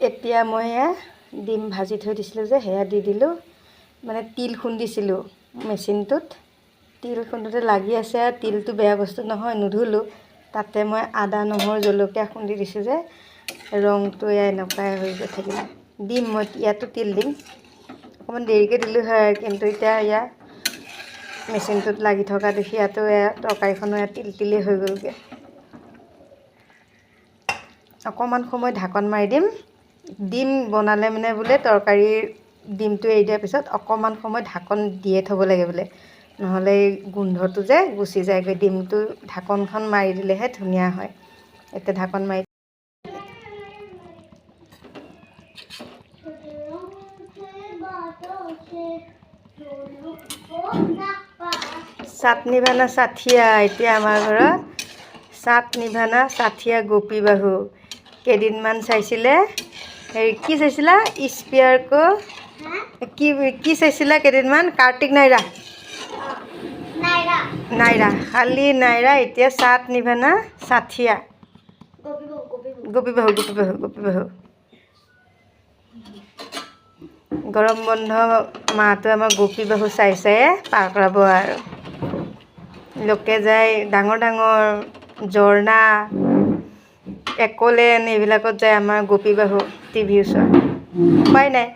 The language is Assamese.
এতিয়া মই এয়া ডিম ভাজি থৈ দিছিলোঁ যে, সেয়া দি দিলোঁ। মানে তিল খুন্দিছিলোঁ মেচিনটোত, তিল খুন্দোতে লাগি আছে আৰু তিলটো বেয়া বস্তু নহয়, নুধুলোঁ। তাতে মই আদা, নহৰু, জলকীয়া খুন্দি দিছোঁ যে, ৰংটো এয়া এনেকুৱাই হৈ গৈ থাকিলে। দিম মই ইয়াতো তিল দিম, অকণমান দেৰিকৈ দিলোঁ হয়, কিন্তু এতিয়া এয়া মেচিনটোত লাগি থকা দেখি ইয়াতো এয়া তৰকাৰীখনো ইয়াত তিল তিলেই হৈ গ'লগৈ। অকণমান সময় ঢাকন মাৰি দিম। ডিম বনালে মানে বোলে তৰকাৰীৰ ডিমটো এৰি দিয়াৰ পিছত অকণমান সময় ঢাকন দিয়ে থ'ব লাগে বোলে, নহ'লে এই গোন্ধটো যে গুচি যায়গৈ। ডিমটো ঢাকনখন মাৰি দিলেহে ধুনীয়া হয়। এতিয়া ঢাকন মাৰি চাটনি বানা চাঠিয়া। এতিয়া আমাৰ ঘৰত চাট নিভানা চাঠিয়া গোপী বাহু কেইদিনমান চাইছিলে। হেৰি কি চাইছিলা? ইস্পিয়াৰকো কি কি চাইছিলা কেইদিনমান? কাৰ্তিক নাইৰা, নাইৰা খালি নাইৰা। এতিয়া চাট নিভানা চাঠিয়া গোপী বাহু, গোপী বাহু, গোপী বাহু। গৰম বন্ধ মাহটো আমাৰ গোপী বাহু চাই চায়ে পাৰ কৰাব আৰু। লোকে যায় ডাঙৰ ডাঙৰ ঝৰ্ণা, একলেন এইবিলাকত যায়, আমাৰ গোপী বাহু টিভিৰ ওচৰত। উপায় নাই।